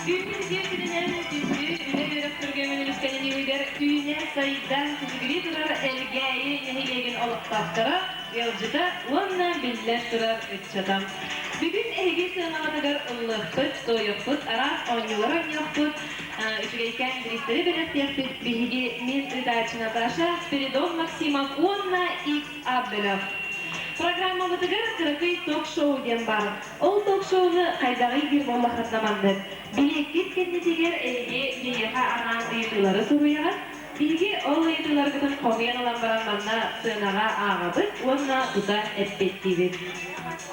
Түүнүн дьиэтинэн күндү үлэ үөрэх түргэмин үлүскэнин иһигэр үүнэ-сайда күлүгүрүү турар Элгээйи нэһилиэгин олохтоохторо, ыалдьыта уонна биллэн турар ыччата. Бүгүн эһиги сыанаҕытыгар ыллыахпыт, туойуохпут, араас оонньуулары оонньуохпут, үчүгэйкээн бириистэри бэлэхтиэхпит. Биһиги мин ыытааччы Наташа, Спиридон Максимов уонна X бөлөх. Программабытыгар кыракый ток-шоу диэн баар. Ол ток-шоуну хайдаҕый диир буоллаххытына маннык. Билиэккит кэннитигэр эһиги биһиэхэ анаан ыйытыылары суруйаҕыт. Биһиги ол ыйытыыларгытын хомуйан ылан баран манна сыанаҕа ааҕабыт уонна тута эппиэттиибит.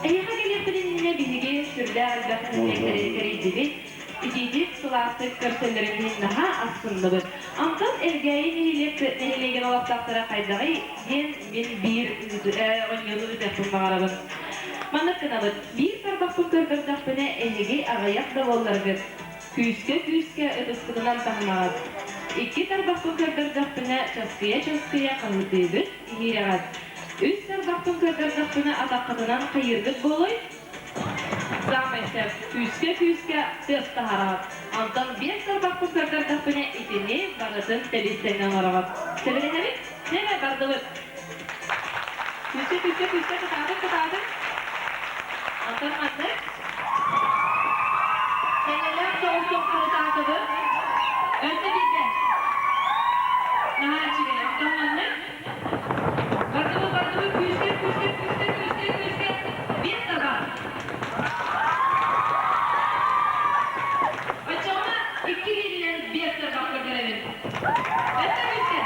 Эһиэхэ кэлиэхпит иннинэ биһиги сүрдээх элбэх нэһилиэктэри кэрийдибит. Итиитик, сылаастык көрсөллөрүн иһин наһаа астынныбыт. Онтон Элгээйи нэһилиэгин олохтоохторо хайдаҕый диэн мин биир оонньууну ыытыахпын баҕарабын. Маннык гынабыт. Биир тарбахпын көрдөрдөхпүнэ, эһиги аҕыйах да буолларгыт, күүскэ-күүскэ ытыскытынан таһынаҕыт. Икки тарбахпын көрдөрдөхпүнэ, часкыйа-часкыйа хаһыытыыгыт, иһиирэҕит. Үс тарбахпын көрдөрдөхпүнэ, атаххытынан хайыыргыт буолуой? Саамай сөп, күүскэ-күүскэ тыас таһараҕыт. Онтон биэс тарбахпын көрдөрдөхпүнэ, итини барытын тэбис-тэҥҥэ оҥороҕут. Сөбүлэһэбит? Дьэ, бардыбыт. Күүскэ, күүскэ, күүскэ, кытаатыҥ, кытаатыҥ. Онтон маннык. Эйэлээх соҕустук хаһытаатыбыт. Өссө биирдэ. Наһаа үчүгэй. Онтон маннык. Бардыбыт, бардыбыт, күүскэ, күүскэ, күүскэ, күүскэ, күүскэ. Биэс табаах. Оччоҕуна икки илиибинэн биэс тарбах көрдөрөбүн. Өссө күүскэ.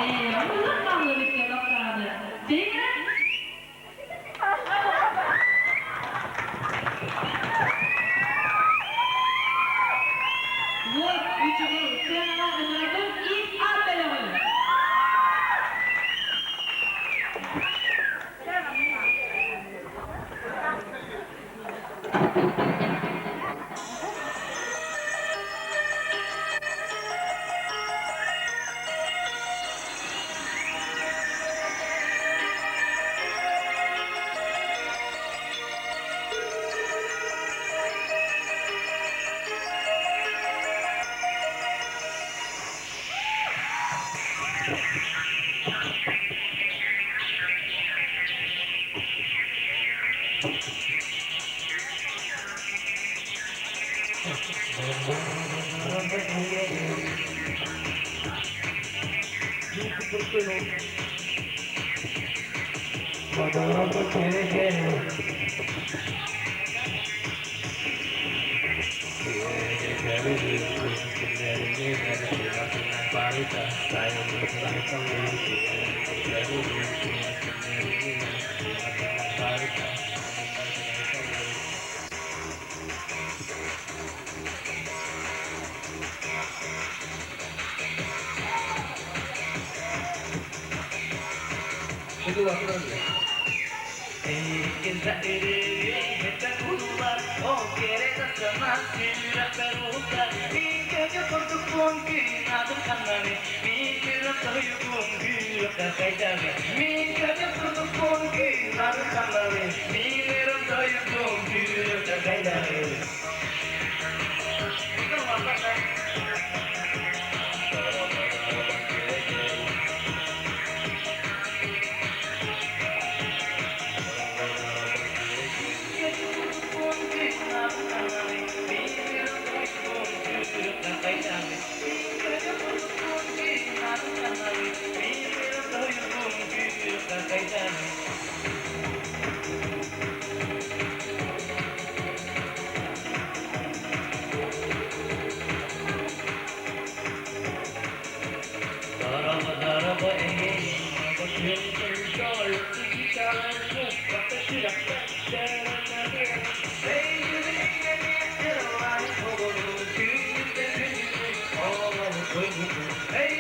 Ээ, оннук хааллыбыт диэн Чэйиҥ эрэ. Вот үчүгэй сценаҕа ыҥырабын ис ат бөлөҕүн. Hey!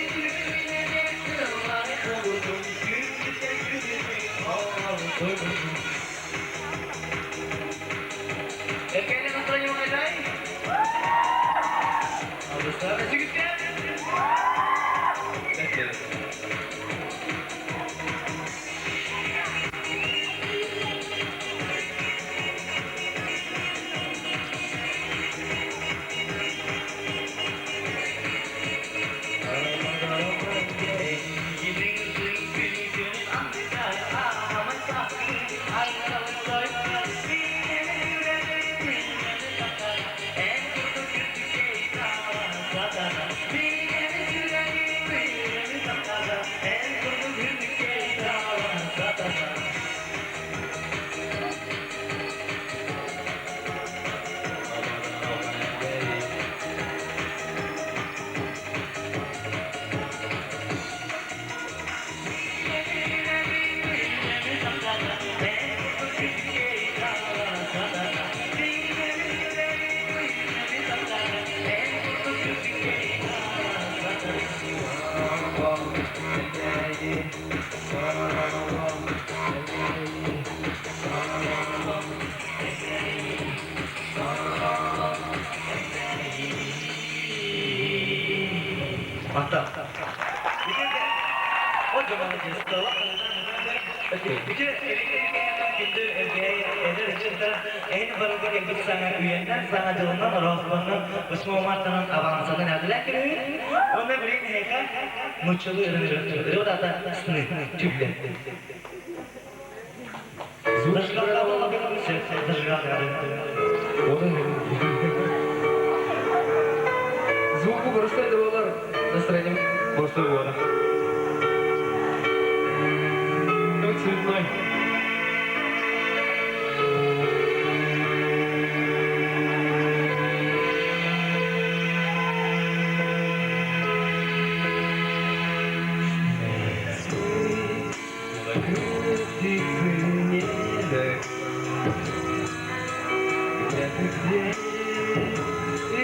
Эркээни настроение хайдай? Алыстар сүгүттэн. Махтал. Күндү эдэр ыччаттар эн барыга кэлбит саҥа үйэннэн, саҥа дьылынан, Ороһуспаннан, 8 мартанан авансанан эҕэрдэлээн кэлэбит. Уонна билигин эһиэхэ нууччалыы ырыа вот ата сны түллэ. Зажигалка Зажигалка. Звук бу просто болар настроением просто болар. Как цветной. Птицы не Где ты, где?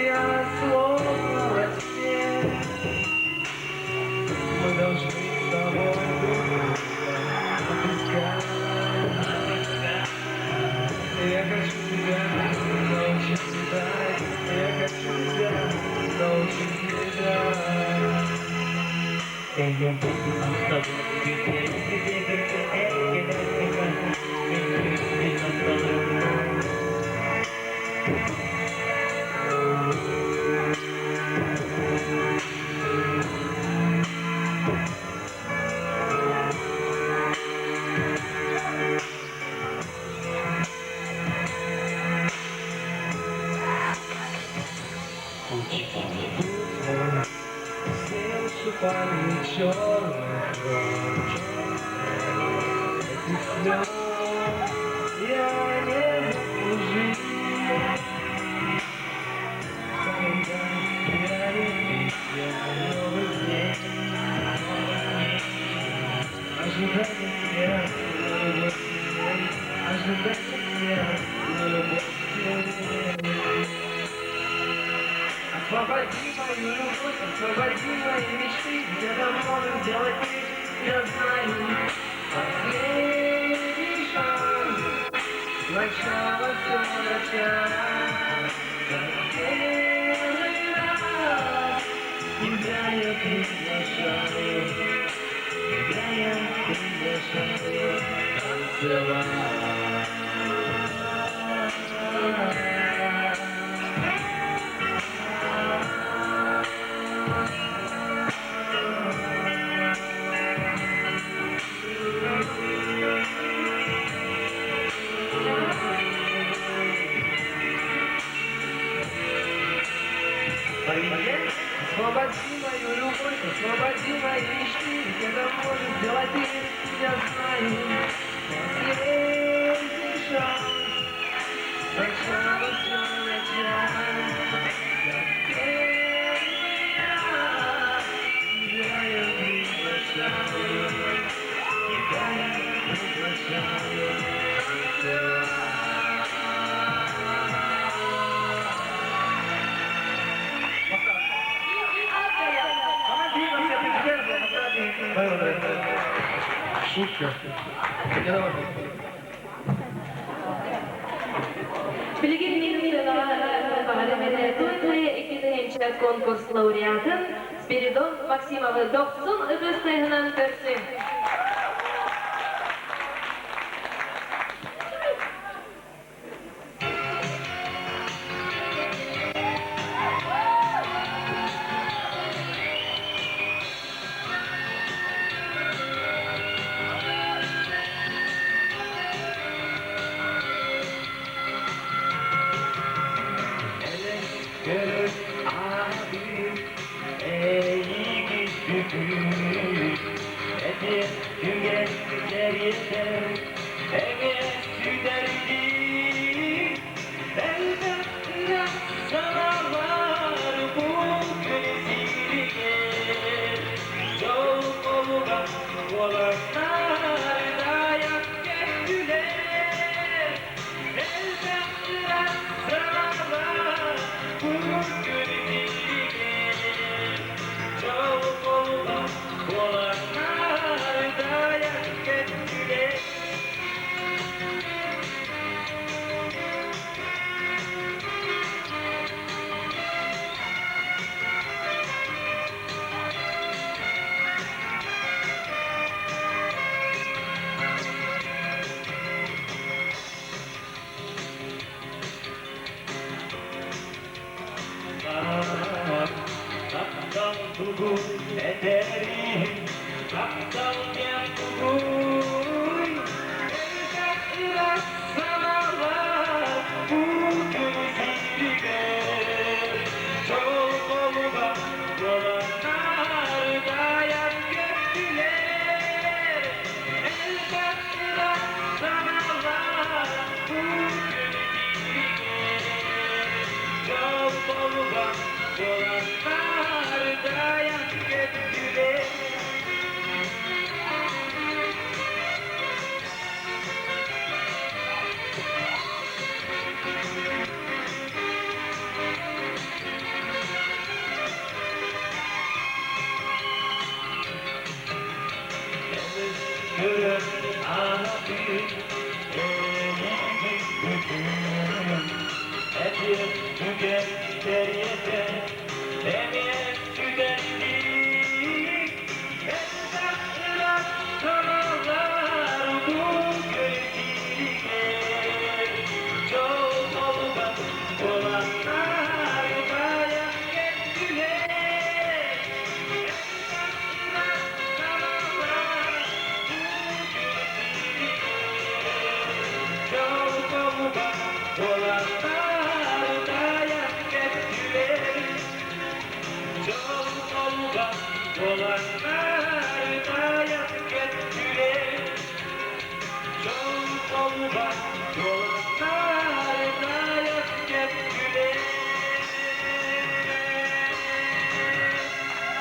Я словно во тьме. Мы должны с тобой друг друга отыскать. Я хочу тебя научить летать. Я хочу тебя научить летать. Всем шипами черных роз. Этих слез я не заслужил. Когда я не видел новых дней, ожидание смерти, но любовь сильней. Ожидание смерти, но любовь сильней. Освободи мою любовь, освободи мои мечты, Это можешь сделать ты, я знаю. Последний шанс, начало все начать. Как первый раз тебя я приглашаю, тебя я приглашаю танцевать. Освободи мою любовь, освободи мои мечты, ведь это можешь сделать ты, я знаю. Последний шанс, начало все начать. Как первый раз тебя я приглашаю, тебя я приглашаю танцевать. Шутка. Я давай. Билигин мин сыанаҕа баҕарым этэ Той 2000 конкурс лауреатын Спиридон Максимовы дохсун ытыс тыаһынан көрсүҥ. Элэс аабын эйигин бүгүн этиэм түгэн кэриэтэ эмиэ сүтэрдим элбэх санаалар бу күн сиригэр дьол олуга уолаттар дайан кэллилэр элбэх санаалар бу күн сиригэр дьол олуга уолаттар дайан кэллилэр. Таптал тугу этэрий, таптал диэн тугуй? Элбэх ыраас санаалар бу күн сиригэр дьол-холуга буоланнар дайан көттүлэр. Элбэх ыраас санаалар бу күн сиригэр дьол-холуга буоланнар дайан көттүлэр. Көрөн аһатыы эйигин бүтүн этиэм түгэн кэриэтэ эмиэ сүтэрдик элбэх ыраас санаалар бу күн сиригэр дьол толугар буоланнар дайан кэллилэр.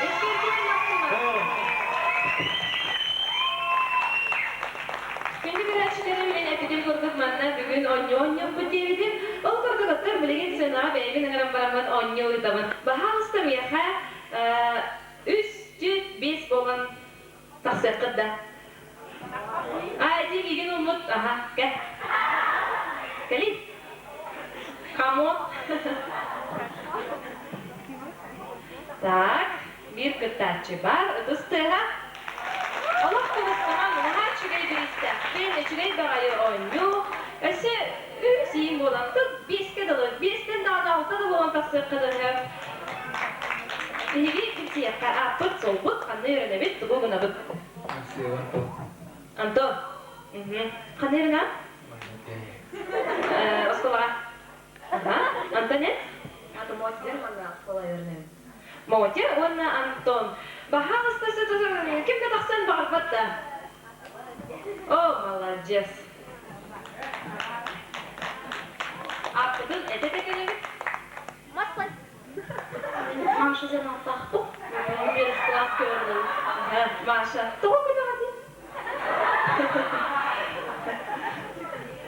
Эскэрдиэн Максимов. Күндү көрөөччүлэрим, мин эппитим курдук манна бүгүн оонньуу оонньуохпут диэбитим. Ол курдук оттон билигин сыанаҕа бэйэбин ыҥыран бараммын оонньуу ыытабын. Баһаалыста миэхэ үс, түөрт, биэс буолан тахсыаххыт да. А, ити миигин уммут. Аха, кэл. Кэлин. Хамон. Так, биир кыттааччы баар, ытыс тыаһа. Олох кыбыстаман, наһаа үчүгэй бириистэхпин, үчүгэй баҕайы оонньуу. Өссө үс иин буолан, тут биэскэ дылы, биэстэн даҕаны алта да буолан тахсыахха дылы. Биһиги билсиэххэ ааппыт, суолбут, ханна үөрэнэбит, тугу гынабыт? Антон. Антон. Ханна үөрэнэҕин? Оскуолаҕа. Аха. Антон эн? Мотя манна оскуола үөрэнэбин. Мотя уонна Антон. Баһаалыста ким да тахсан баҕарбат да. О, молодец. Ааппытын этэ кэлэбит. Маслай. Маша диэн ааттаахпын. Биэс кылаас көрдüm. Маша, тоҕо күлэҕитий?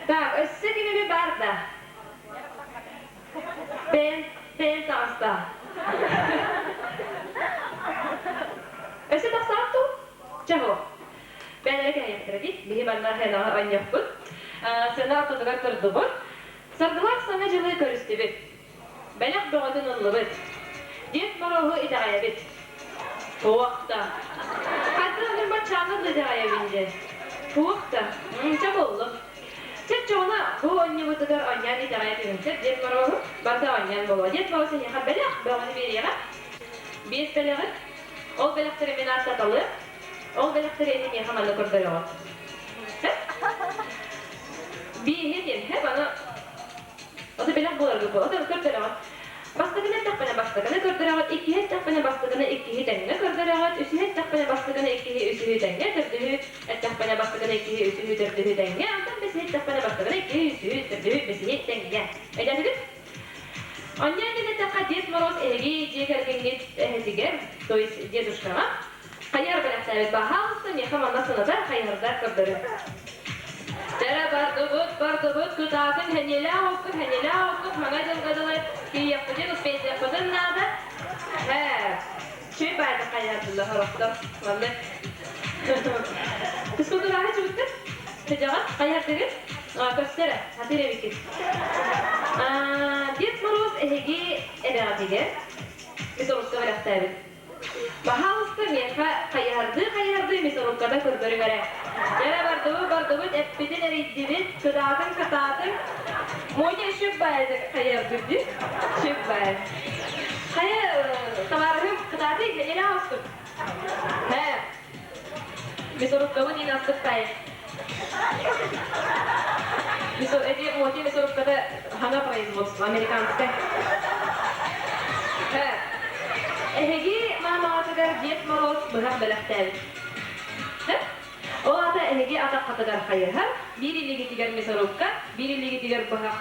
Так, өссө ким бар да? Бэйэн, бэйэн таҕыста. Өссө тахсаат дуу? Чэ буо. Бэйэлэрэ кэһэйэхтэрэ дии. Биһи манна сценаҕа оонньуохпут. Сцена ортотугар турдубут. Саргылаах Саҥа дьылы көрүстүбүт. Бэлэх бөҕөтүн ыллыбыт. Дед Мороһу итэҕэйэбит. Туох да. Хайдах мин баччааҥҥа да итэҕэйэбин диэн. Туох да. Чэ буоллун. Чэ оччоҕуна бу оонньуубутугар оонньоон итэҕэйэ түһүҥ. Сөп Дед Мороһу барыта оонньоон буолуо. Дед Мороз эһиэхэ бэлэх бөҕөнү биэриэҕэ. Биэс бэлэҕи. Ол бэлэхтэри мин ааттаталыам. Ол бэлэхтэри эһи миэхэ манна көрдөрөҕүт. Сөп? Биэһи диэн, һэп аны Ото бэлэх буоларга буол. Ото көрдөрөҕүт. Бастакыны эттэхпинэ бастакыны көрдөрөҕүт, иккиһи эттэхпинэ бастакыны иккиһи тэҥҥэ көрдөрөҕүт, үсүһү эттэхпинэ бастакыны иккиһи үсүһү тэҥҥэ, төрдүһү эттэхпинэ бастакыны иккиһи үсүһү төрдүһү тэҥҥэ, онтон бэсиһи эттэхпинэ бастакыны иккиһи үсүһү төрдүһү бэсиһи тэҥҥэ. Өйдөөтүгүт? Онньо диэн эттэххэ Дед Мороз эһиги дьиэ кэргэҥҥит эһэтигэр, то есть дедушкаҕа, хайыһар бэлэхтээбит баһаалыста миэхэ манна санатар хайыһардар көрдөрүҥ. Дьэрэ бардыбыт, бардыбыт, кытаатын сэниэлээх оккут, сэниэлээх оккут, маҥа дьылга дылы тиийиэхпитин, успейдыахпытын наада. Ээ, чүй баайда хайыһардылар сорохтор. Маннык. Физкультураҕа чубуттар. Сыдьаҕа хайыһардыгыт? Көстөр, сатыыр эбиккит. Дед Мороз эһиги эбэҕитигэр мясорубка бэлэхтээбит. Баһаалыста миэхэ хайыһардыы-хайыһардыы мясорубката көрдөрүҥ эрэ. Дьэ бардыбыт, бардыбыт, эппитин эрийдибит, кытаатыҥ, кытаатыҥ. Моня үчүг баайдык хайыһардыыр дии. Үчүг баай. Хайа, табаарыһым, кытаатый, эйэлээх оҕустук. Һэ, мясорубкабын иин астык баай. Эти Моти мясорубката хана производство, американская. Эһиги маамаҕытыгар Дед Мороз быһах бэлэхтээбит. Ол аата эһиги атаххытыгар хайыһар, биир илиигитигэр мясорубка, биир илиигитигэр быһах.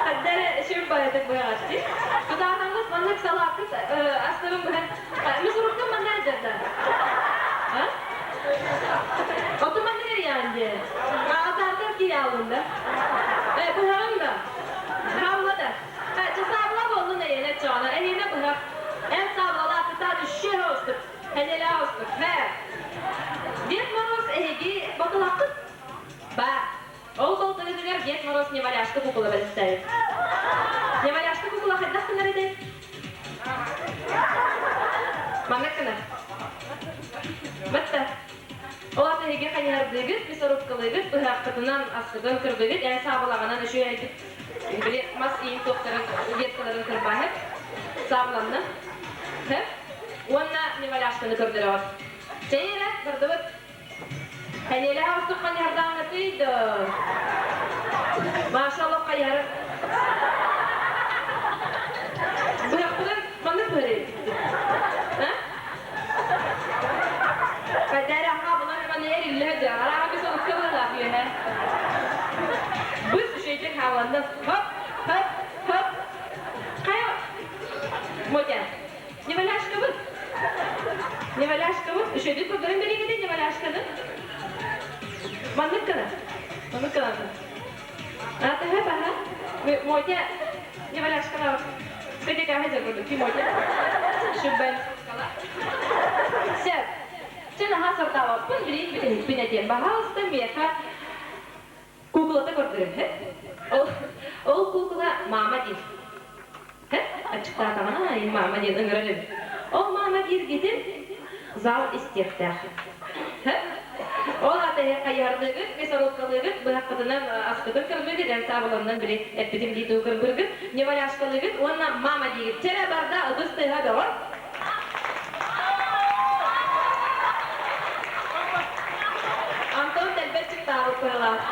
Хадда эрэ сүр байытык быһаҕаччы. Кытаатаҥҥыт маннык салааккыт астарын быһан мясорубка манна дьарда. Оту маннык эрийэҕин дии. Атаартан киирэ да. Э, быһаҕын да. Хаалла да. Э, саабыла буоллун эйиэнэ чоҕоно. Эйиэнэ быһах. Эн саабылалаах кытаат үщэ устук. Хэнэлээх устук. Хэ. Дед Мороз эһиги батылаххыт Баар. Ол балтыгытыгар Дед Мороз неваляшка кукула бэлэхтээбит. Неваляшка кукула хайдах гынар этэй? Маннык гынар. Батта. Ол ата эһиги хайыһардыыгыт, мясорубкалыыгыт, быһааххытынан аскытын кырбыгыт, эн саабылаҕынан үчүгэйдик били мас иин туохтарын веткаларын кырбаһыт, саабыланна. Уонна неваляшканы көрдөрөҕүт. Чэй эрэ, бардыбыт. Хәниэлээх устук хайыһардааҥҥытый да? Маша олох хайыһары Быһахпытын маннык быһар эбиппит. А? Хайдары аха булан маны эриллэ да, арааһа бис олукка быһалаах үөһэ. Быс үчүгэйдик хааланна. Хоп, хоп, хоп. Хайа, Мотя, Неваляшкабыт. Неваляшкабыт. Үчүгэйдик көрдөрөн бэриҥҥитин неваляшканы. Маннык гына. Маннык гына. Атыһы баһа. Мотя неваляшкалар. Кытыкаһы дьаргырдык. Ки Мотя. Шүббэн. Сөп. Чэ наһаа сордообоппун, билигин бүтэһикпин этиэм. Баһаалыста миэхэ куукулата көрдөрүҥ. Ол, ол куукула мама диир. Аччыктаатаҕына аайы маама диэн ыҥырар эбит. Ол маама дииргитин зал истиэхтээх. Ол аата хайыһардыыгыт, мясорубкалыыгыт, быһаххытынан аскытын кырбыыгыт, эн саабыланнан били эппитим дии туу кырбыыргыт, неваляшкалыыгыт уонна мама диигит. Чэрэ барда ытыс тыаһа бөҕө. Антон тэлбэс чыктаабыт быһалаах.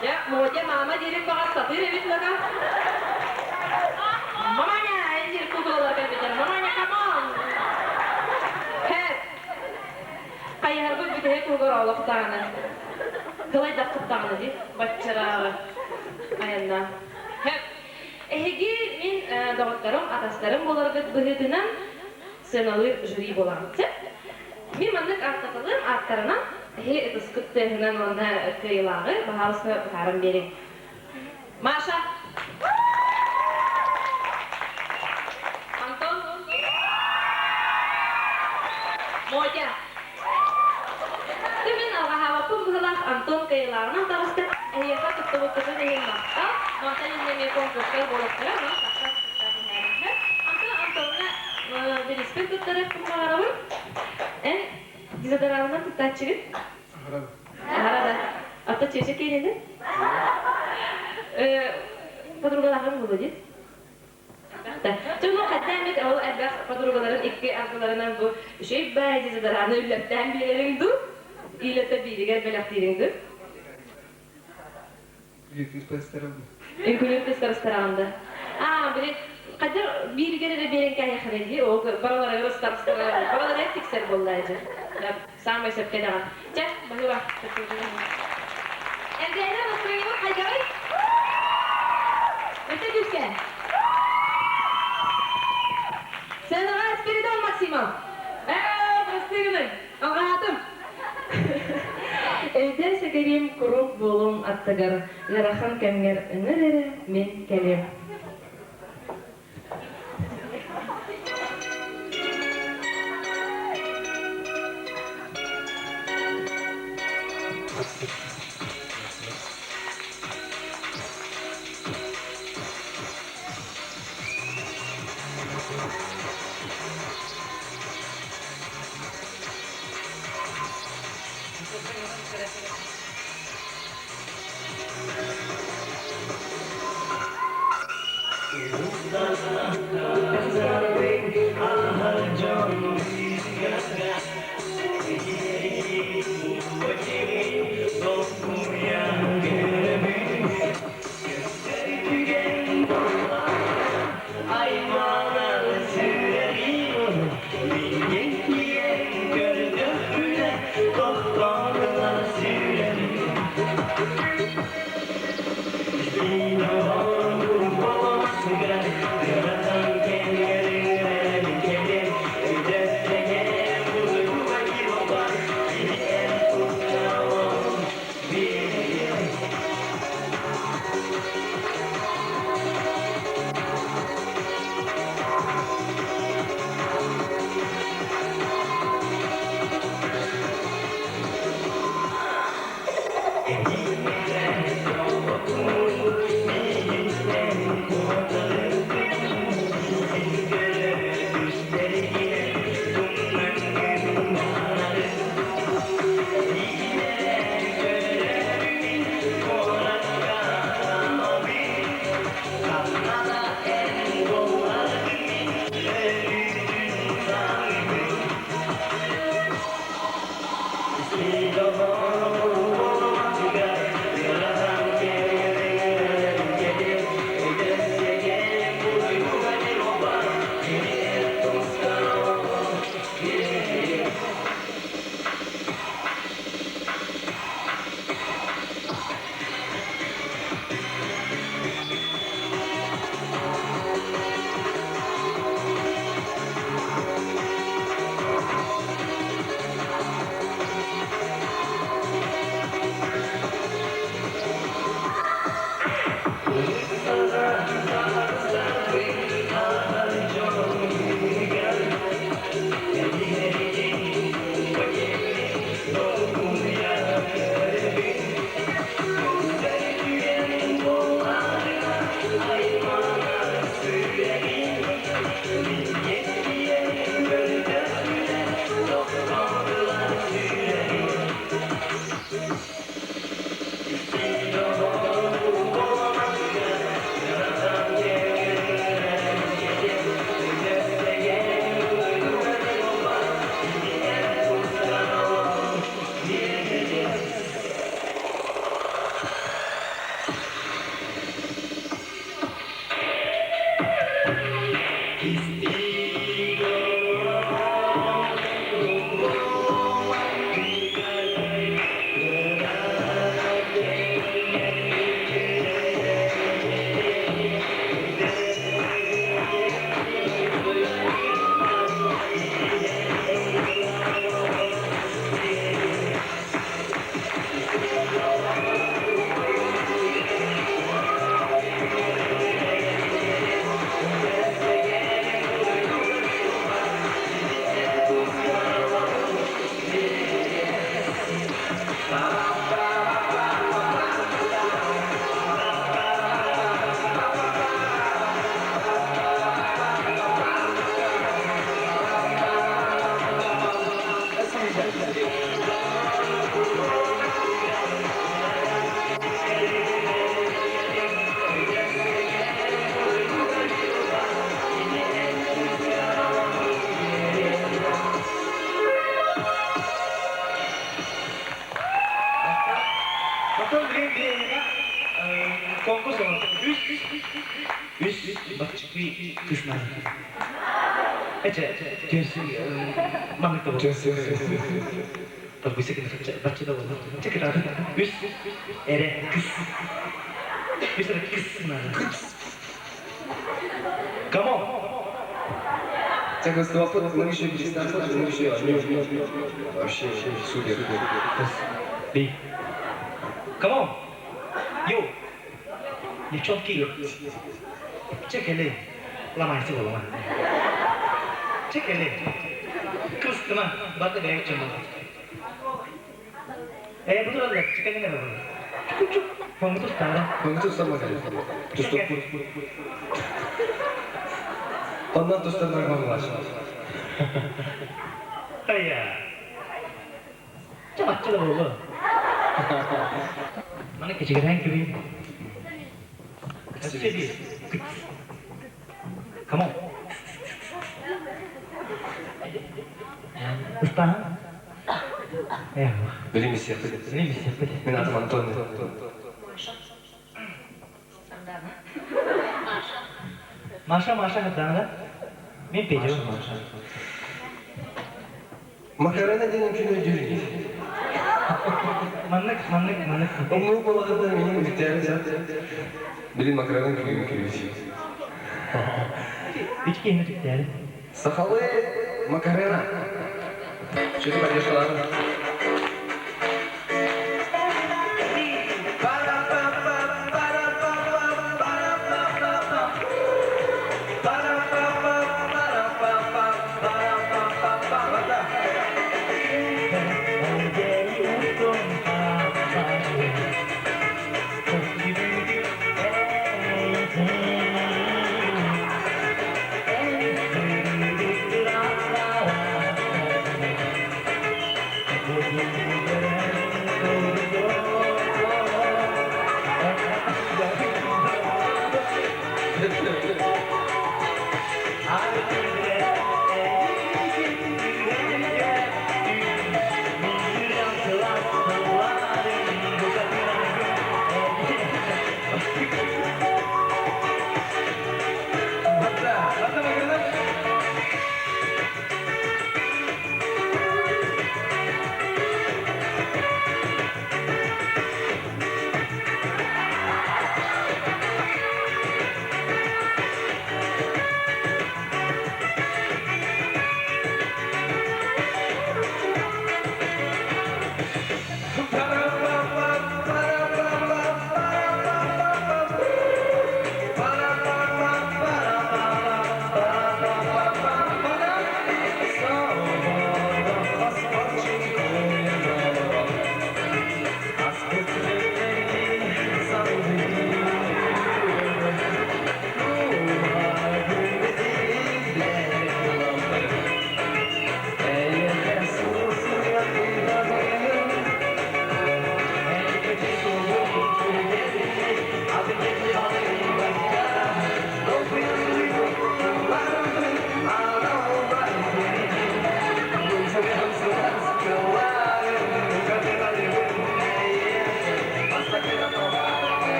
Дьэ, Мотя маама диирин баҕас сатыыр эбит лака. Маманя, эн диир куукулалар кэлбитэр. Маманя, come on! Хэт! Хайыһарбыт бүтэһик угар олох даҕаны. Кылайдахпыт даҕаны дии, баччарааҕы айанна. Хэп! Эһиги мин доҕотторум, атастарым буоларгыт быһыытынан сыаналыыр жюри буолаҕыт. Сөп? Мин маннык ааттаталыым ааттарынан эһиги ытыскыт тыаһынан уонна кыайыылааҕы баһаалыста быһааран биэриҥ. Маша! Антон! Мотя! Ты мин алҕаһаабаппын. иһин махтал. Мантан инньэ эмиэ конкурстар буолуохтара, онон тахсан кыттан иһээриҥнэр. Антон Антоҥҥа бириспин туттарыахпын баҕарабын. Эн дезодоранынан туттааччыгын? Аһарабын. Аһара да. Ата чүөчэ киэнини? Подругалааҕын буолуо дии. Дьону хайда эмит ол элбэх подругаларын икки ардыларынан бу үчүгэй баай дезодораны үллэртээн биэрэриҥ дуу? Илэтэ бииригэр бэлэхтиириҥ дуу? Үҥкүүлүүр кыыстарыстараҕын да? Аа, били хайдах бииригэр эрэ биэрэн кээһиэххинэ дии, ол барыларыгар ыстарыстара, барыларыгар тиксэр буолла дьэ. Саамай сөпкө этэҕин. Чэ, баһыыба. Эрдээлэр настроениебыт хайдаҕый? Өтө күүскэ. Сценаҕа Спиридон Максимов. Ээ, прости гынай. Алҕаатым. Эдэр сэгэрим куруук буолуом аттыгар ыарахан кэмҥэр ыҥыр эрэ мин кэлиэм. Чыкый кыс наада. Эчэ, түөс маннык да буолла. Торгуйса бачча да буолла. Чэ кытаатын. Үс эрэ кыс. Үс эрэ кыс наада. Come on! Так выступал, мы еще перестали, мы еще вообще супер. Бей. Come on! Yo! Девчонки! Чэ кэлин. Ламайсы буолума. Чэ кэлин. Кыстыма. Барда бэйэ чыммын. Ээ, бу тураллар. Чэ кэлин эрэ буолар. Чук-чук. Хоҥҥу тустаара. Хоҥҥу тустаммат. Тустук. Оннан тустардар хоҥҥулар. Айа. Чэ бачча да буолуо. Маны кэчигирээн кэбиһин. Өссө биир. Come on. Ыстааһын. Билим истиэхпит. Билим истиэхпит. Мин атым Антон. Маша. Сардана. Маша. Маша, Маша Сардана. Мин Петя. Маша. Макарена диэн күн өйдүүр. Маннык, маннык, маннык. Умнуу буолаҕыттан миигин үтүктээри сат. Билин Макарена күнүгүн күлүүс. Үч киһини үтүктээри. Сахалыы Макарена. Что-то поддержкаларын.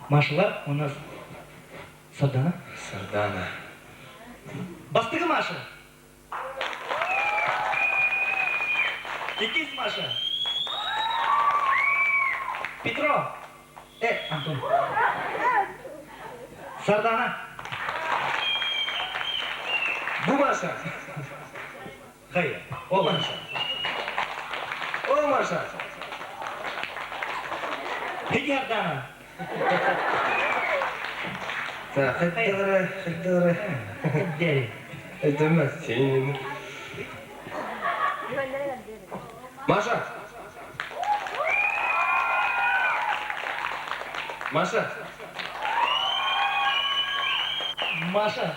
Машалар у нас Сардана. Сардана. Бастыгы Маша. Иккис Маша. Петро! Э, Антон. Сардана. Бу Маша. Хайа, ол Маша. О, Маша. Иди, Ардана. Так, хайдалары, хайдалары. Дери. Өйдөмөс син. Маша. Маша. Маша.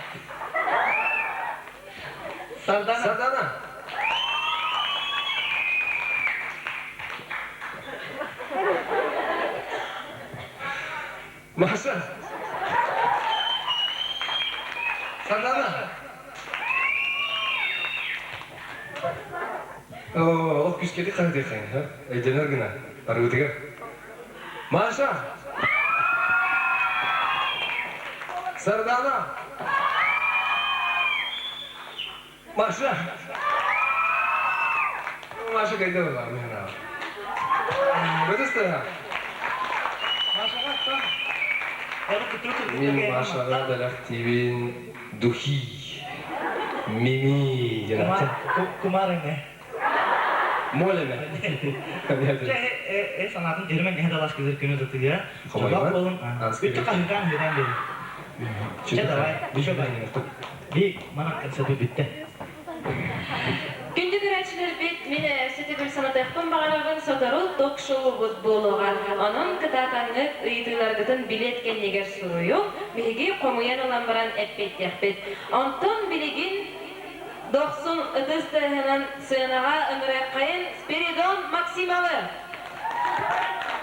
Сардана. Сардана. Маша. Сардана. О, ол күскеди хаһытыаххайын, ха? Өйдөнөр гына, арыытыгар. Маша! Сардана! Маша! Маша кайда была, мына. Көтөстө. Машаға там. Мин Машаға бэлэхтиибин духи. Мими диэн Кумарыҥ Молеме. Чэ, э санаатын дьэрмэн эһэ далас кызыр күнү тутуга. Чобак болун. Үттэ хаһыытаан хаһыытаан биэри. Чэ, давай. Би манан концерт бүттэ. Күндү көрөөччүлэрбит, мин өссө санатыахпын баҕарабын сотору ток-шоубут буолуоҕа. Онон кытаатаҥҥыт ыйытыыларгытын билиэт кэннигэр суруйуҥ, биһиги хомуйан ылан баран эппиэттиэхпит. Онтон билигин дохсун ытыс тыаһынан сыанаҕа ыҥырыаххайын Спиридон Максимовы!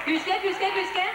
Күүскэ, күүскэ, күүскэ!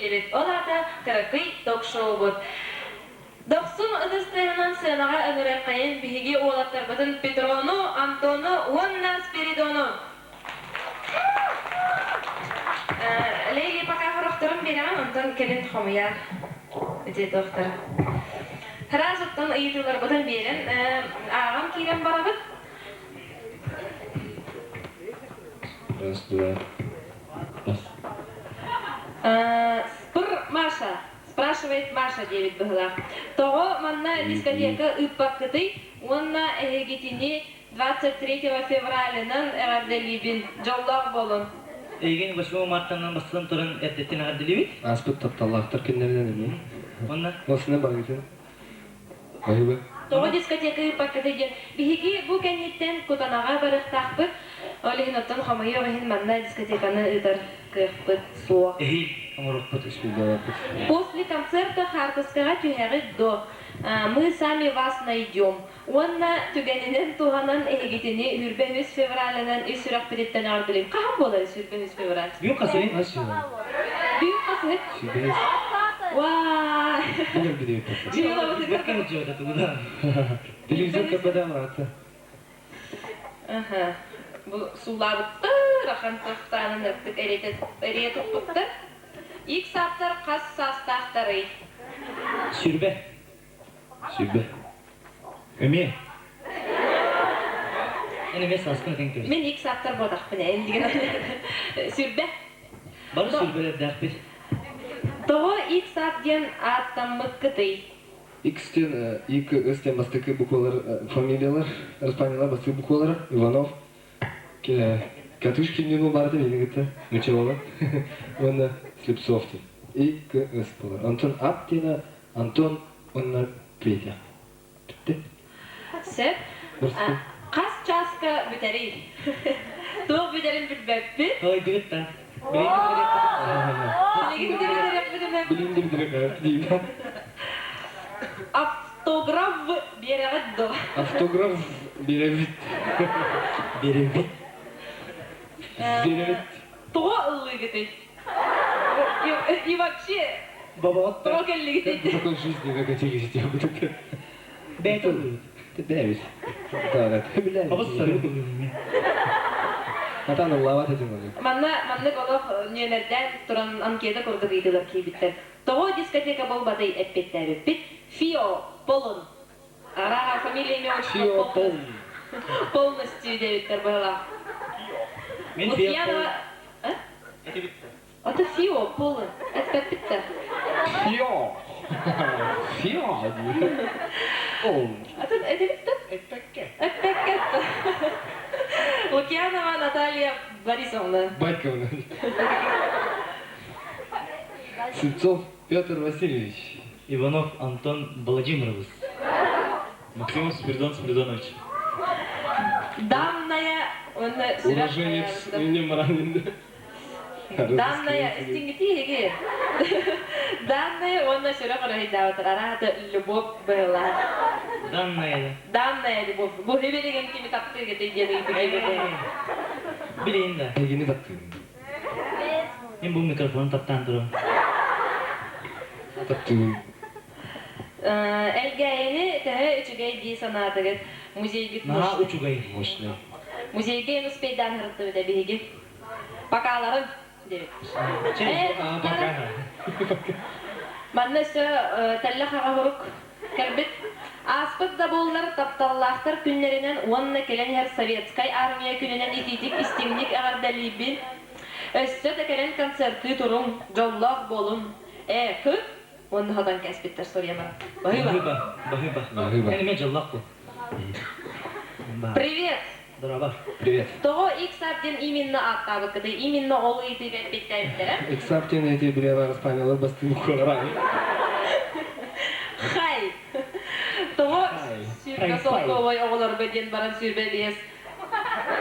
кэллибит. Ол аата кыракый ток-шоубут. Дохсун ытыс тыаһынан сыанаҕа ыҥырыаххайын биһиги уолаттарбытын Петрону, Антону уонна Спиридону. Лейлии пока хорохторун биэрэҕин, онтон кэлин хомуйар дьиэ-туохтара. Раз оттон ыйытыыларбытын биэрэн, ааҕан киирэн барабыт. Раз, два, раз. Спыр Маша, спрашивает Маша диэбит быһыылаах. Тоҕо манна дискотека ыыппаккытый уонна эһигитини 23 февралынан эҕэрдэлиибин, дьоллоох буолун. Эйигин 8 мартанан бастатан туран эрдэттэн эҕэрдэлиибит. Ааспыт тапталлаахтар күннэринэн эмиэ. Уонна Осына барыытын. Баһыыба. Тоҕо дискотека ыыппаккытый диэн биһиги бу кэнниттэн Кутанаҕа барыахтаахпыт. Ол иһин оттон хомойуох иһин манна дискотеканы ыытар кыахпыт суох. Эһиил оҥоруохпут. Успейдаабаппыт. После концерта хаартыскаҕа түһэҕит до мы сами вас найдем. Уонна түгэнинэн туһанан эһигитини 23 февралынан ис сүрэхпититтэн эҕэрдэлиим. Хаһан буолар 23 февраль? Бүгүн хасыһын. Бүгүн хасыһын. Сүүрбэһис. Вау! Билэр билиэт. Телевизор көрбөтөм ыраатта. Аха. Бу суулаабыттар, ахан тохтаанын ыртык эрийэ туппуттар. Ик сааптар хас саастаахтарый? Сүрбэ. Сүрбэ. Эмиэ. Эн эмиэ сааскын этэн кэбис. Мин ик сааптар буотахпын эн деген. Сүрбэ. Бары сүрбэлэрдээхпит. Тоҕо ик саап диэн ааттаммыккытый? X диэн И, К, С диэн бастакы буквалар, фамилиялар, Испаниялар бастакы буквалара, Иванов, Катушкин диэн баарытын миигин кытта Мычалова уонна Слепцов диэн. И, К, С буолар. Онтон Ап диэнэ Антон уонна Петя. Бүттэ. Сөп. Хас чааска бүтэрий? Туох бүтэрин билбэппин. Ой, да. Билигин да бүтэриэхпитинэ. Билигин да бүтэриэхпит Автограф биэрэҕит дуо? Автограф биэрэбит. Биэрэбит. Биэрэбит. Тоҕо ыллыыгытый? И вообще, Бабаҕат тоҕо кэллигитий? Как в такой жизни выкатились эти Бэйэтэ ыллыыбыт. Бэйэбит. Да, да. Абыс сарыы ыллыыбын. Атан ыллаабат этим оны. Манна маннык олох нүөмэрдээн туран анкета курдук ыйытыылар киирбиттэр. Тоҕо дискотека буолбатый эппиэттээбиппит. Фио Полун. Ара фамилия имя отчество Фио Полун. Полностью диэбиттэр быһалаах. Мин Лукьянова... А? Этибиттэр. Ата Фио Полун. Эппэппит да. Фио. Фио. Полун. Атын этибит да? Эппэккэ. Эппэккэ. Лукьянова Наталья Борисовна. Батьковна. Сенцов Петр Васильевич. Иванов Антон Владимирович. Максимов Спиридон Спиридонович. Данная уонна Уроженец именем Данная истиҥҥитии Данная уонна сүрэх өрөһүйдаабытар араата любовь была. Данная. Данная любовь. Бу билигин кими таптыыгытый диэн ыйытыгы Билин да. Эйгини таптыыбын. Мин бу микрофону таптаан туран. Таптыыбын. Элгээйини төһө үчүгэй дии санаатыгыт? Музейгит Наһаа үчүгэй. Мощный. Музейга эн успейдаан ырыттыбыт биһиги. Покаларын диэбит. Пока. Манна өссө тэллэх аҕа хорук кэлбит. Ааспыт да буоллар тапталлаахтар күннэринэн уонна кэлэн иһэр Советскай армия күнүнэн итиитик истиҥник эҕэрдэлиибин. Өссө да кэлэн концертыы туруҥ, дьоллоох буолуҥ. Ээ, хы уонна хотон кээспиттэр суруйаман. Баһыыба. Баһыыба. Баһыыба. Эн эмиэ дьоллоох буол. Привет! Дорообо. Привет. Тоҕо Иксап диэн именно ааттаабыккытый? Именно ол ыйытыыга эппиэттээбиттэрэ? Иксап диэн эти билиэбэ Испаниялар бастыҥ буквалара. Хай! Тоҕо сүүрбэ солкуобай оҕолорго диэн баран 25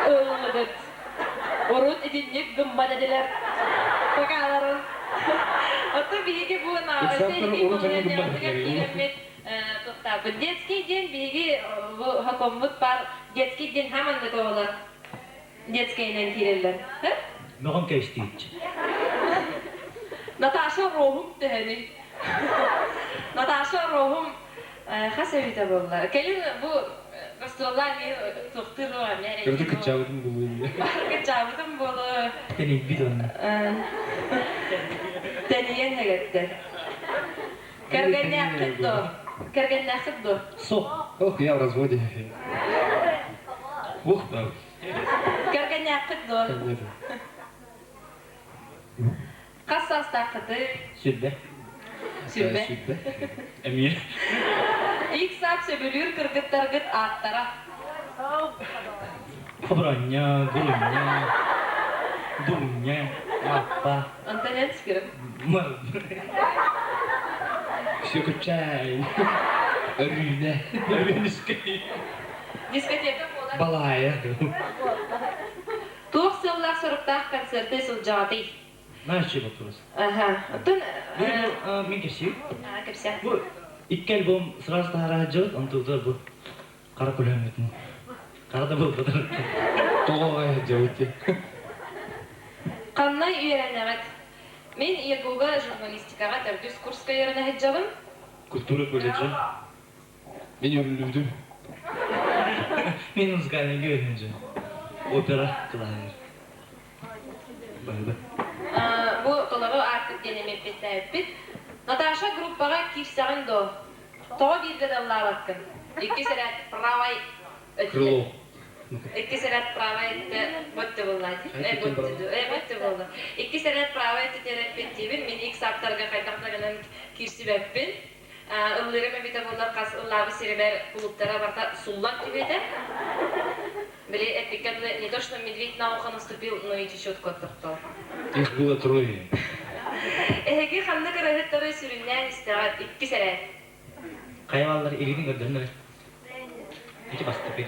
ыллыгыт? Урут итинник гыммат этилэр. Покаларын. Оттон биһиги бу Иксаптар урут эмиэ гыммат этилэр. Туохтаабыт. Детский диэн биһиги бу хокоммут бар детский диэн хаманнык оҕолор детскайынан киирэллэр. Мөҕөн кэбистииччи. Наташа Роһум төһөнүй? Наташа Роһум хас эбитэ буолла? Кэлин бу гастроллаан мин туохтуур эмиэ Кырдык кыччаабытым буолуо. Кыччаабытым буолуо. Тэнийбит онно. Тэнийэн эгэттэр. Кэргэннээххит дуо? Кэргэннээххит дуо? Суох. Ох, я в разводе. Ух, да. Кэргэннээххит дуо? Нет. Хас саастааххытый? Сүрбэ. Сүрбэ. Сүрбэ. Эмиэ. Ик-саап сөбүлүүр кыргыттаргыт ааттара. Хобронньо, Гурунньа, Дуунньа, Маппа. Антоненскирым. Все кучай. Өрүүнэ. Өрүүнүскэй. Дискотека буолар. Балаайа. Туох сыаллаах-соруктаах концерты сылдьаҕытый? Знаешь, вопрос? Ага. Оттон Мин кэпсиим. Кэпсээ. Бу икки альбом сразу таһаара сылдьабыт, онтугар бу хара көлөһөммүтүн хара да буолбатар. Тоҕо сылдьабыт Ханна үөрэнэҕит? Мин ЯГУга журналистикаҕа төрдүс курска үөрэнэ сылдьабын. Культура колледжа. Мин өрүллүбүтүм. Мин музыкальныйга үөрэнэ Опера кылааһыгар. Баһыба. Бу толору ааккыт диэн эмиэ эппиттээбиппит. Наташа группаҕа киирсэҕин дуо? Тоҕо бииргэ да ыллаабаккын? Иккис эрээт правай өттө. Крыло. Иккис эрээт правай өттө бөттө буолла дии. Бөттө буолла. Иккис эрээт правай өттө эппиттиибин. Мин икс ааптарга хайдах да гынан киирсибэппин. Ыллыырым эбитэ буоллар хас ыллаабыт сирибэр кулууптара барыта суллан түһүөтэ. Били эппиккэ дылы не то что медведь на ухо наступил, но и чечетку оттохтол. Их было трое. Эһиги ханнык ырыһыттары сүрүннээн истэҕит? Иккис эрээт. Хайа баллар илиитин көрдөрүнэр. Ити бастапы.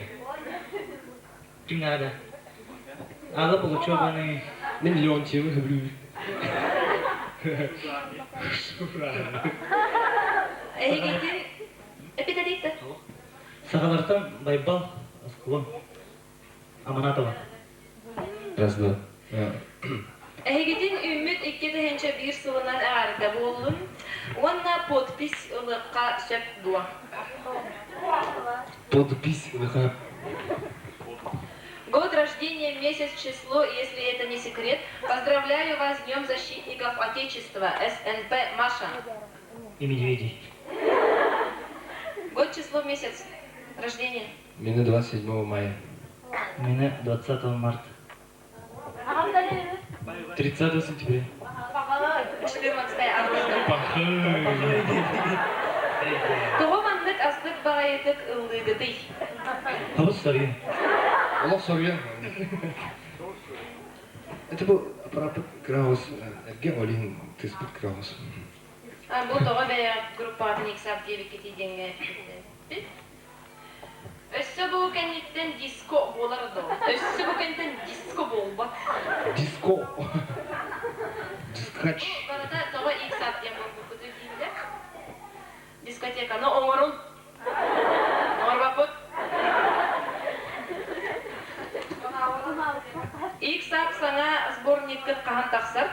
Ким надо? Алла Пугачеваны. Мин Леонтьевы сөбүлүүбүн. Эһигитин эпитетиттэ. Сахалартан Байбал Оскула Аманатова. Раз, два. Эһигитин үүммүт 2001 сылынан эҕэрдэ буоллун уонна подпись ылыахха сөп дуо? Подпись ылыахха. Год рождения, месяц, число, если это не секрет. Поздравляю вас с Днем Защитников Отечества, СНП Маша. И медведей. Год, число, месяц рождения. Меня 27 мая. Меня 20 марта. 30 сентября. 14 августа. Тоҕо маннык астык баҕайытык ыллыыгытый? Хабыс соруйан. Олох соруйан. Это был аппарат Краус, эргэ олин тыспыт Краус. Бу тоҕо бэйэ группаҕытын иксап диэбиккитий диэҥҥэ эппит. Өссө бу кэнниттэн диско буолар дуо? Өссө бу кэнниттэн диско буолбат. Диско. Дискач. Барыта тоҕо иксап диэн буолбуккутуй дииллэр. Дискотеканы оҥорун. Оҥорбоппут. Иксап саҥа сборниккыт хаһан тахсар?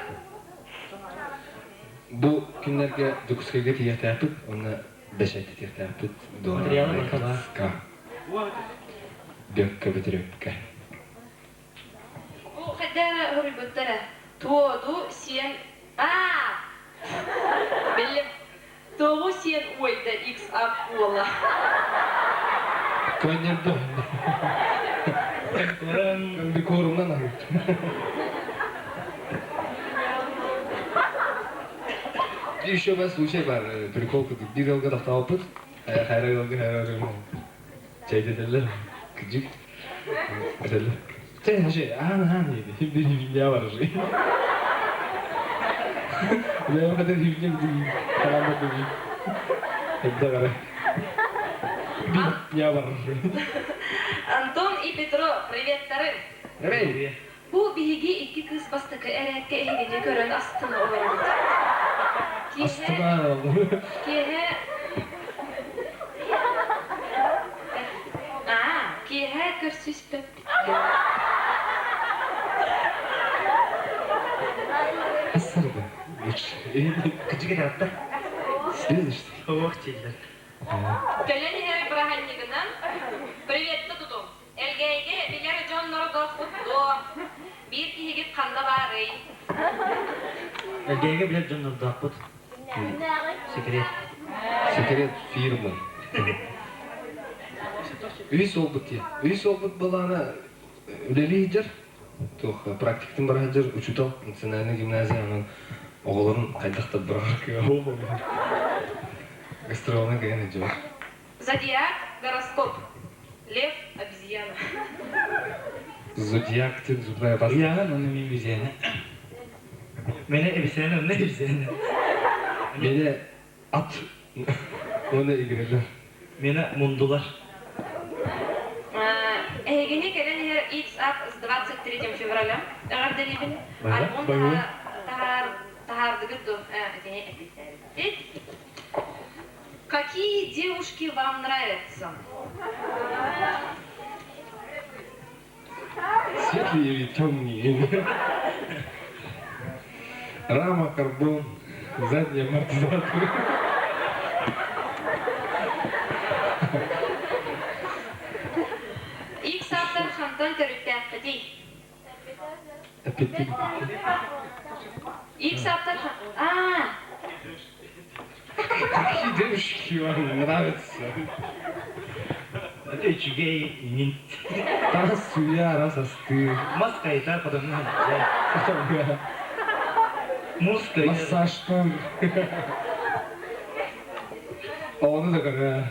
Бу күннэргэ Дьокуускайга тиийиэхтээхпит уонна бэчээттэтиэхтээхпит Материалы барыта баар. Бүөккэ Бөтүрүөпкэ. Бу хайда хоруйбуттара? Туоду сиэн... Аа! Биллим. Тоҕу сиэн уойда X-ап уола. Көннөрдө. Комбикорумнан аһыт. Еще бас случай бар, прикол курдук. Биир ыалга тохтооппут, хайра ыалга хайра ыалга чэйдэтэллэр, кыдьык этэллэр. Чэ, же, аан аан диэти, биир хибинньэ бар уже. Бэйэм хатыр хибинньэ билигин, харааммат билигин. Эрдэ бара. Бинньэ бар уже. Антон и Петро, приветтары! Привет! Бу биһиги икки кыыс бастакы эрээккэ эһигини көрөн астына олоробут. Киэһэ киэһэ Аа, киэһэ көрсүспэппит. Ассарга. Кычык этэ Следующий. Ох, дииллэр. Кэлэн иһэр бырааһынньыгынан приветта тутуҥ. Элгээйигэ билэр дьонноро доххут дуо? Биир киһигит ханна баарый? Элгээйигэ билэр дьоннордоохпут. Секрет. Секрет фирмы. Үс уолбут дии. Үс уолбут былаана үлэлии сылдьар. Туох практикатын бара сылдьар учуутал национальнай гимназия онон оҕолорун хайдах да быраҕар кыаҕа Гастролунан кэлэн сылдьыбат. Зодиак гороскоп. Лев обезьяна. Зодиак диэн зубная паста. Ыйааһын уонна мин обезьяна. Мене обезьяна, онно обезьяна. Мене ат уонна игирэлэр. Мене мундулар. Эһигини кэлэн иһэр X Up с 23 февраля эҕэрдэлиибин. Альбом таһаардыгыт дуо? Итини эппиттээбиппит. Какие девушки вам нравятся? Светлые или темные? Рама, карбон, задний амортизатор. Икс автор хантан төрүттээххитий? Аппетит. Икс автор А, Какие девушки вам нравятся? Это үчүгэй инин. Раз суя, раз асты. Мас хайта потом Муска. Массаж тур. Ону да көрө.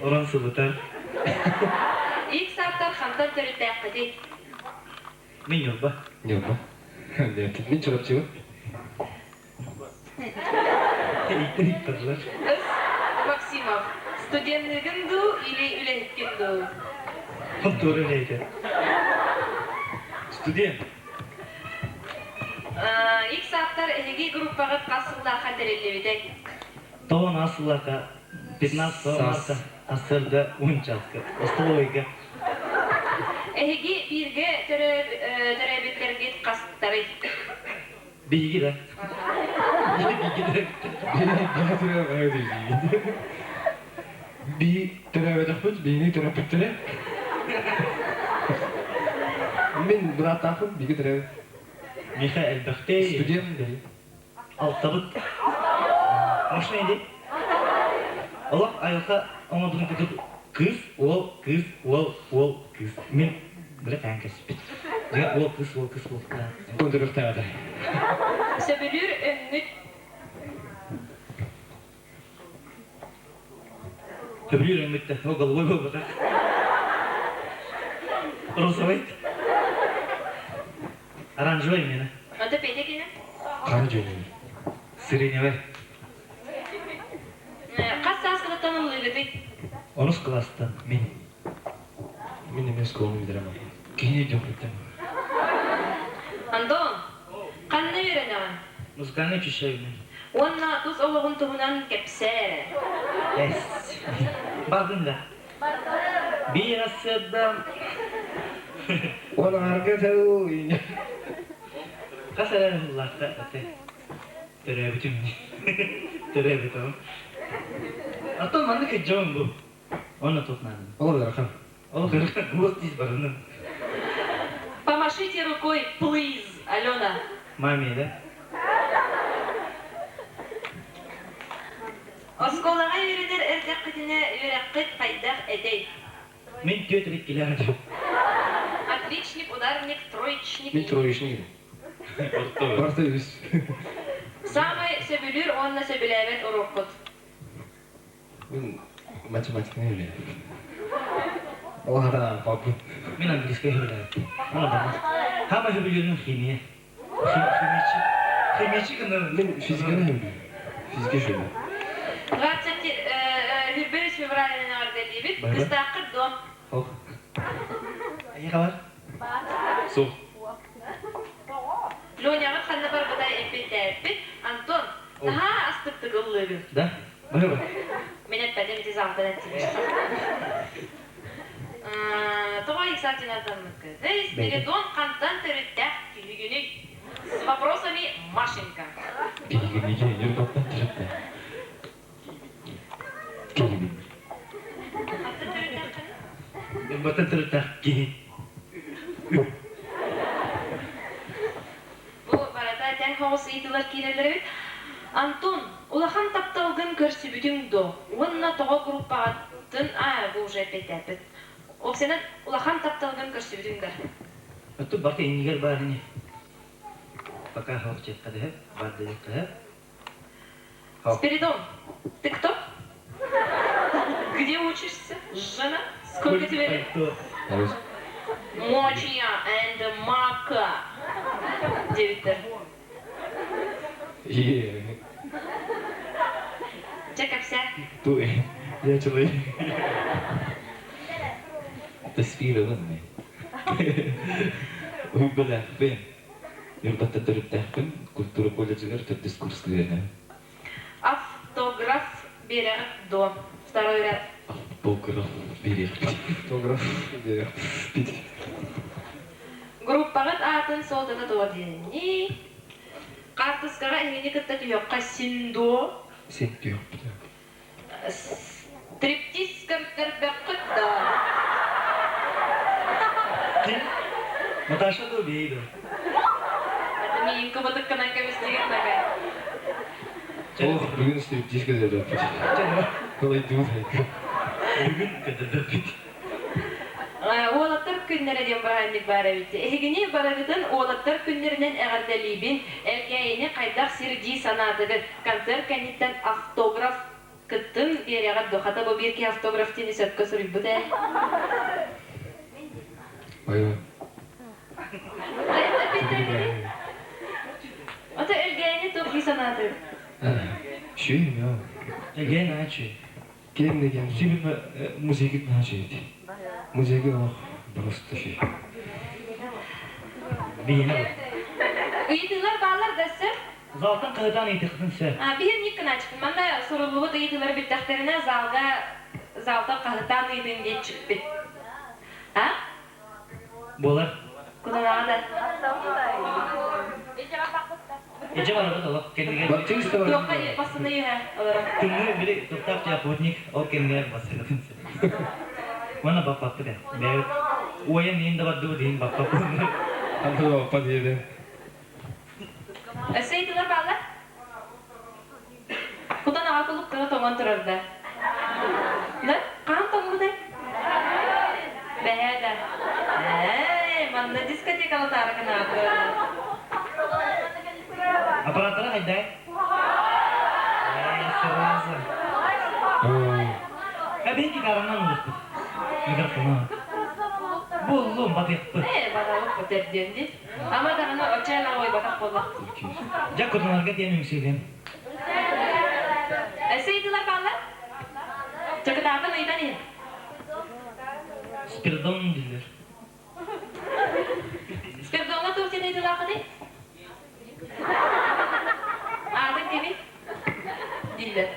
Орон сылытар. Икс автор хантан төрүттээххитий? Мин Ньурба. Ньурба. Нет, мин Чурапчыбын. Ыйытталлар. С. Максимов. Студенныгын дуу или үлэһиккин дуу? Хонтуора үлэһитэ. Студент. Икс автор эһиги группаҕыт хас сыллаахха тэриллибитэй? Тоҕон ас сыллаахха 15 марта сарсыарда 10 чааска остоловойга Эһиги бииргэ төрөөбүттэргит хастарый? Биһиги да. Биһиги Би төрөөбөтөхпүт, биһини төрөппүттэрэ. Мин бырааттаахпын, биһиги төрөөбүт. Миха элбэхтэй. Студент дии. Алтабыт. Машина иди. Олох айылҕа оҥорбутун курдук кыыс, уол, кыыс, уол, уол, кыыс. Мин бile таан кэспит. Дьиҥэ уол, кыыс, уол, кыыс буолтаа. Көндөрүөхтээҕэ. Сөбүлүүр өҥҥүт Сөбүлүүр өҥҥүт да, ол голубой буолбатах. Розовый. Оранжевый именно. Это Петя кини? Хара дьүнүн. Сиреневый. Хас сааскытыттан ыллыыгытый? Онус кылаастан мин. Мин эмиэ оскуоланы бүтэрем. Киһини өйдүөхпүттэн. Антон, ханна үөрэнэҕин? Музыкальный учащайбын. Уонна тус олоҕун туһунан кэпсээ эрэ. Эс. Бардын да. Биир сырдам. Он арга тыл. Хас эрэ ыллаахта аты. Төрөөбүтүм. Төрөөбүтүм. Антон маннык дьон бу. Онно туох нааданы? Ол ыарахан. Ол ыарахан. Уос тиис барыны. Помашите рукой, please, Алена. Маме, да? Оскуолаҕа үөрэнэр эрдэххитинэ үөрэххит хайдах этэй? Мин түөрт иккилээх этим. Отличник, ударник, троечник. Мин троечник этим. Барыта үс. Саамай сөбүлүүр уонна сөбүлээбэт уруоккут? Мин математиканы сөбүлээбэппин. Ол хата паппын. Мин английскай сөбүлээбэппин. Хаама сөбүлүүрүм химия. Химичи. Химичи гына. Мин физиканы сөбүлүүбүн. Физика сөбүлүүбүн. 21 февралынан эҕэрдэлиибит. Кыстааххыт дуо? Ох. Эйиэхэ бар? Суох. Леняҕыт ханна барбыта эппиттээппит. Антон, наһаа астыктык ыллыыгын. Да? Бары Мин эппэтим ити саҕаттан эттим. Тоҕо Иксатинатаммыккытый? Спиридон хантан төрүттээх киһигиний? С вопросами Машенька. Киһигиниге Ньурбаттан төрүттэ. Киһибин. Хантан төрүттээххиний? Ньурбаттан төрүттээх киһи. Бу барыта тэҥ соҕус ыйытыылар киирэллэр эбит. Антон, улахан тапталгын көрсүбүтүҥ дуо? Уонна тоҕо группаҕытын аа, бу уже эппиэттээппит. Оксанан, улахан тапталгын көрсүбүтүҥ да? Оттон барыта иннигэр баар ини. Пока хоох диэххэ бар диэххэ Спиридон, ты кто? Где учишься? Жена? Сколько тебе лет? Мочия and Мака. Диэбиттэр. Е. Чэ, кэпсээ. Ту я человек. Тестирование. Уйбалаахпын. Ньурбаттан төрүттээхпин. Культура колледжыгар төрдүс курска үөрэнэбин. Автограф биэрэҕит дуо? Второй ряд. Автограф биэриэхпит. Автограф биэриэхпит. Группаҕыт аатын суолтата туох диэний? Хаартыскаҕа эһигини кытта түһүөххэ син дуо? Син түһүөхпүт. Стриптиз көрдөрбөххүт да? Ким? Наташа дуо бэйи дуо? Это миигин кыбытыккынан кэбистигит нага. Ох, бүгүн стриптиз көрдөрбөппүт. Кылайдыбыт. Бүгүн көрдөрбөппүт. Уолаттар күннэрэ диэн бырааһынньык баар эбит. Эһигини барыгытын уолаттар күннэринэн эҕэрдэлиибин. Элгээйини хайдах сир дии санаатыгыт? Концерт кэнниттэн автограф кыттын биэрэҕит дуо? Хата бу биир киһи автограф диэни сөпкө суруйбут ээ. Ой. Ото Элгээйини туох дии санаатыгыт? Шүй, мя. Элгээйи наһаа үчүгэй. Киэҥ да киэҥ. Сибин музейгит наһаа үчүгэй. Музейга олох просто шүй. Биһиэнэ бу. Ыйытыылар бааллар да сөп. Залтан хаһытаан ыйытыаххытын сөп. Биһиэн гынааччыппын. Манна суруллубут ыйытыылары бүттэхтэринэ залга залтан хаһытаан ыйытын диэччиппит. А? Буолар. Куданаҕа да. Иче барабыт олох кэннигэр. Баттыыс да Туохха барабыт. бассына үһэ олорор. Тымныы били туохтаах дьэ охотник ол кэмҥэ бассыгытын сөп. Уонна баппаппыт ээ. Бэйэбит уойан иһин да бардыбыт иһин баппаппыт. Антон баппат диэбэ. Өссө ыйытыылар бааллар? Кутан аҕа кулуктара тоҥон турар да. Да? Хаһан тоҥмутай? Бэһээ да. Ээ, манна дискотекалатаары гынааты. Аппараттара хайдай? Ээ, сразу. Эбин гитаранан улуспут. Микрофона. Буллум, батыахпыт. Ээ, барабыт көтөр диэн дии. Ама даҕаны оччоон ойбатах буолла. Дьэ, кутунарга диэн үҥсүүлүөм. Өссө ыйытыылар бааллар? Чакытаатын ыйытан иһин. Спиридон дииллэр. Спиридоҥҥа туох диэн ыйытыылааххытый? Аатын кимий? Дииллэр.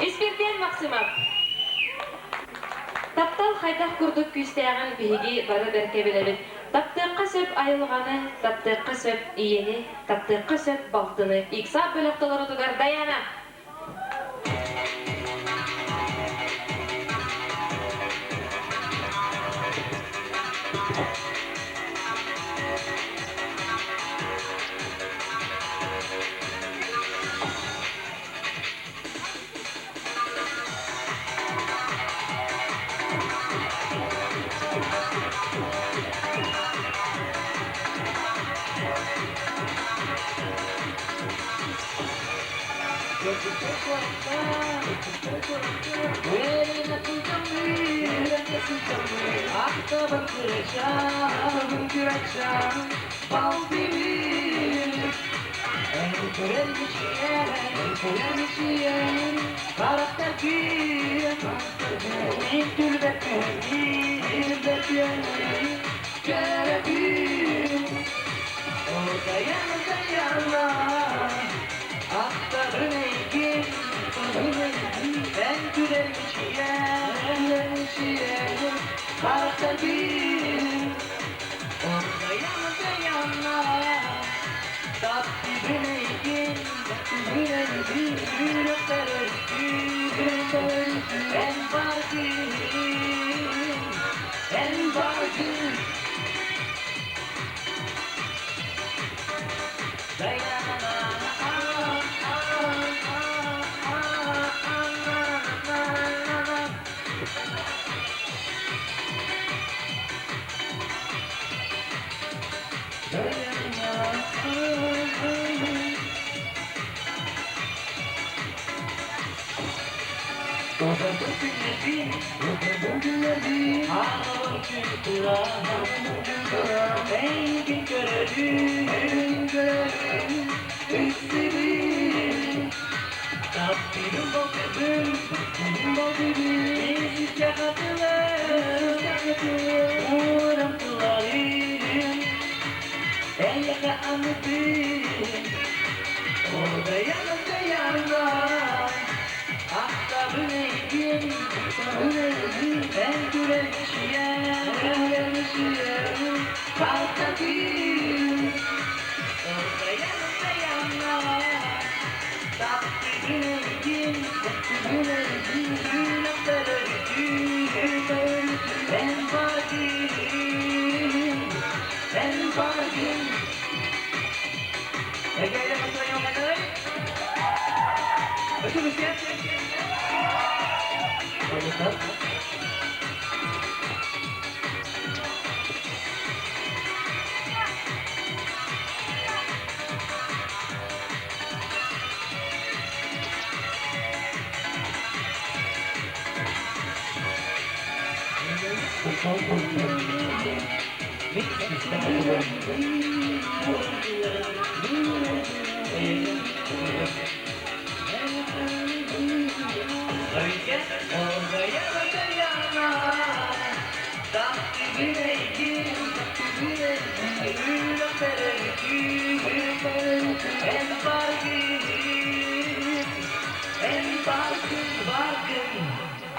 Испирдиэн Максимов. Таптал хайдах курдук күүстээҕин биһиги бары бэркэ билэбит. Таптыахха сөп айылҕаны, таптыахха сөп ийэни, таптыахха сөп балтыны. Иксаап бөлөх толорутугар Даяна.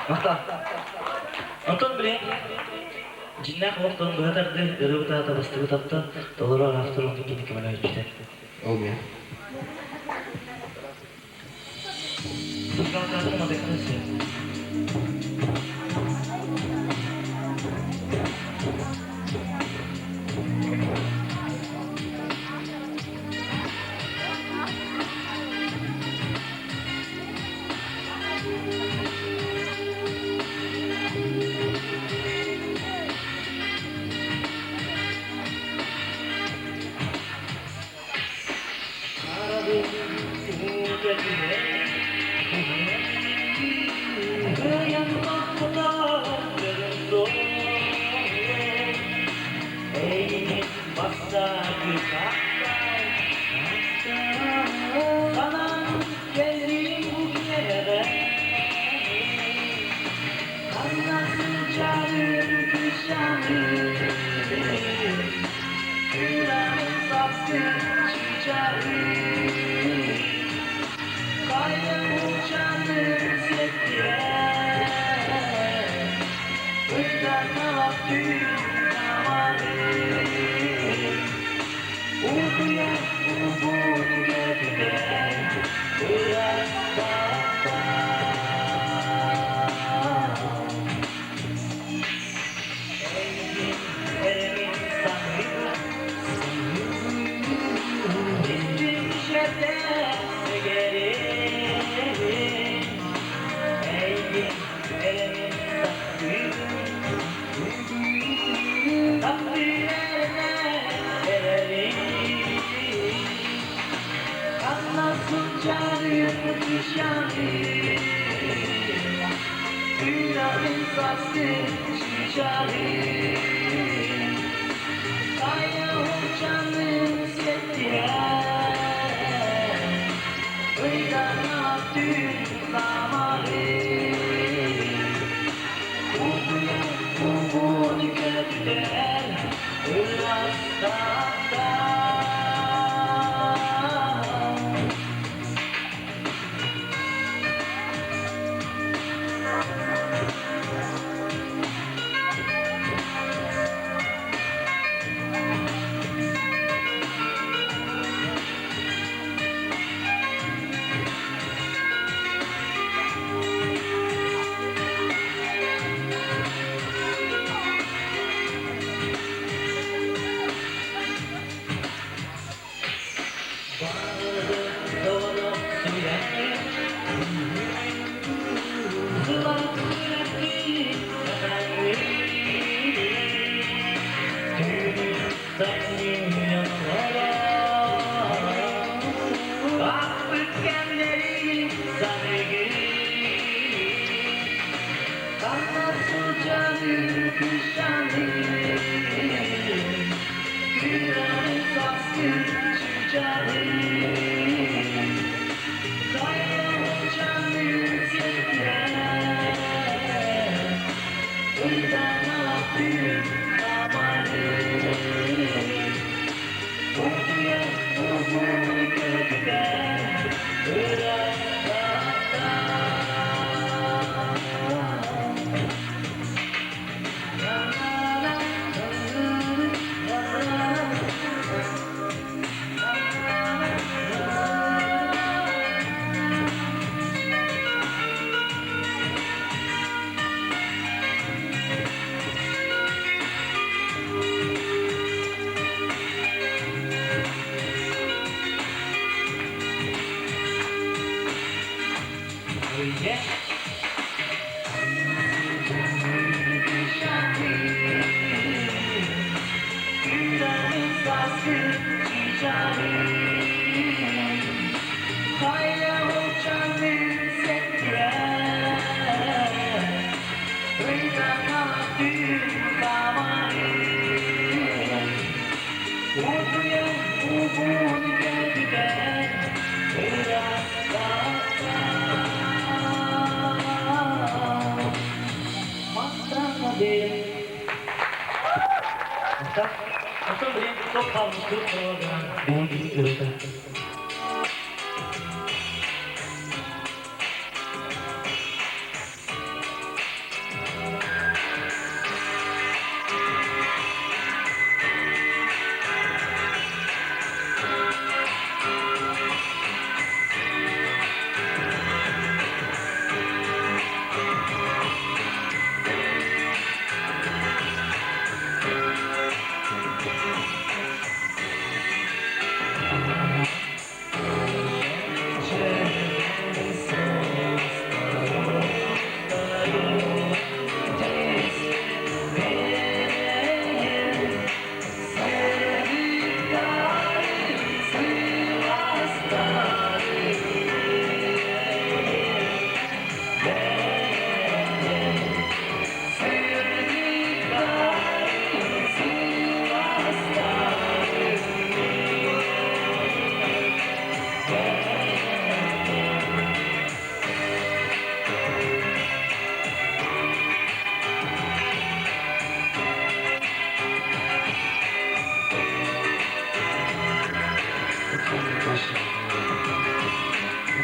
Махтал. Онтон билигин дьиҥнээх олохтон быһа тардыы, ырыабыт аата бастыбыт апта, толору автор онтон кини көмөлөһөөччүтэ. Ол мин. Сылгалтаатын мадыктан сөп.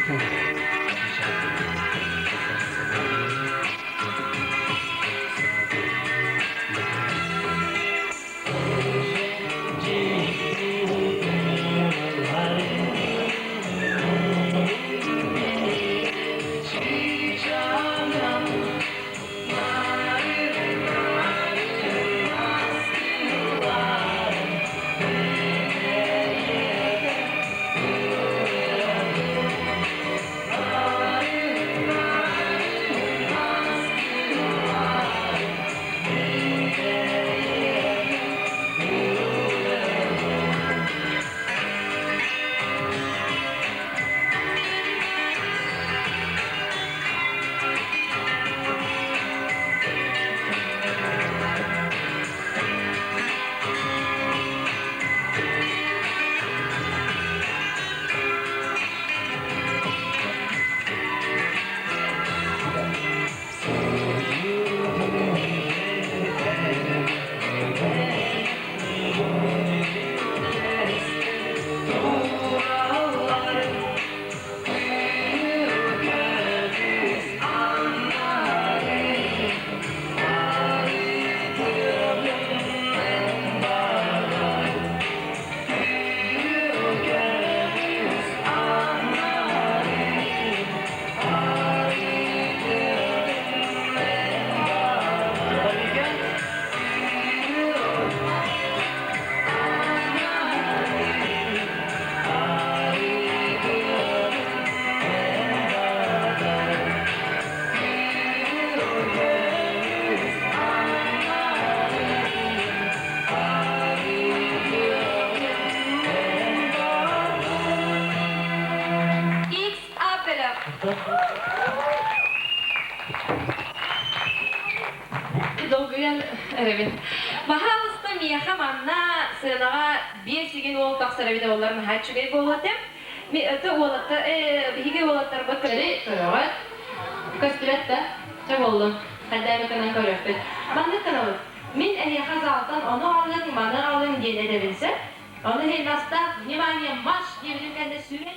XA бөлөх. Долгуйан эрэбин. Баһаалыста миэхэ манна сыанаҕа биэс игин уол тахсар эбитэ буоллар наһаа үчүгэй буолуо этэ. Это уолаттар, биһиги уолаттарбыт көрөҕө көстүбэт да, чэ буоллун, хайдаабытынан көрүөхпүт. Маннык гынабыт. Мин эһиэхэ залтан ону алыҥ, маны алыҥ диэн этэбин сөп. Ону иһин настаах, внимание, марш диэбитим кэннэ сүүрэн.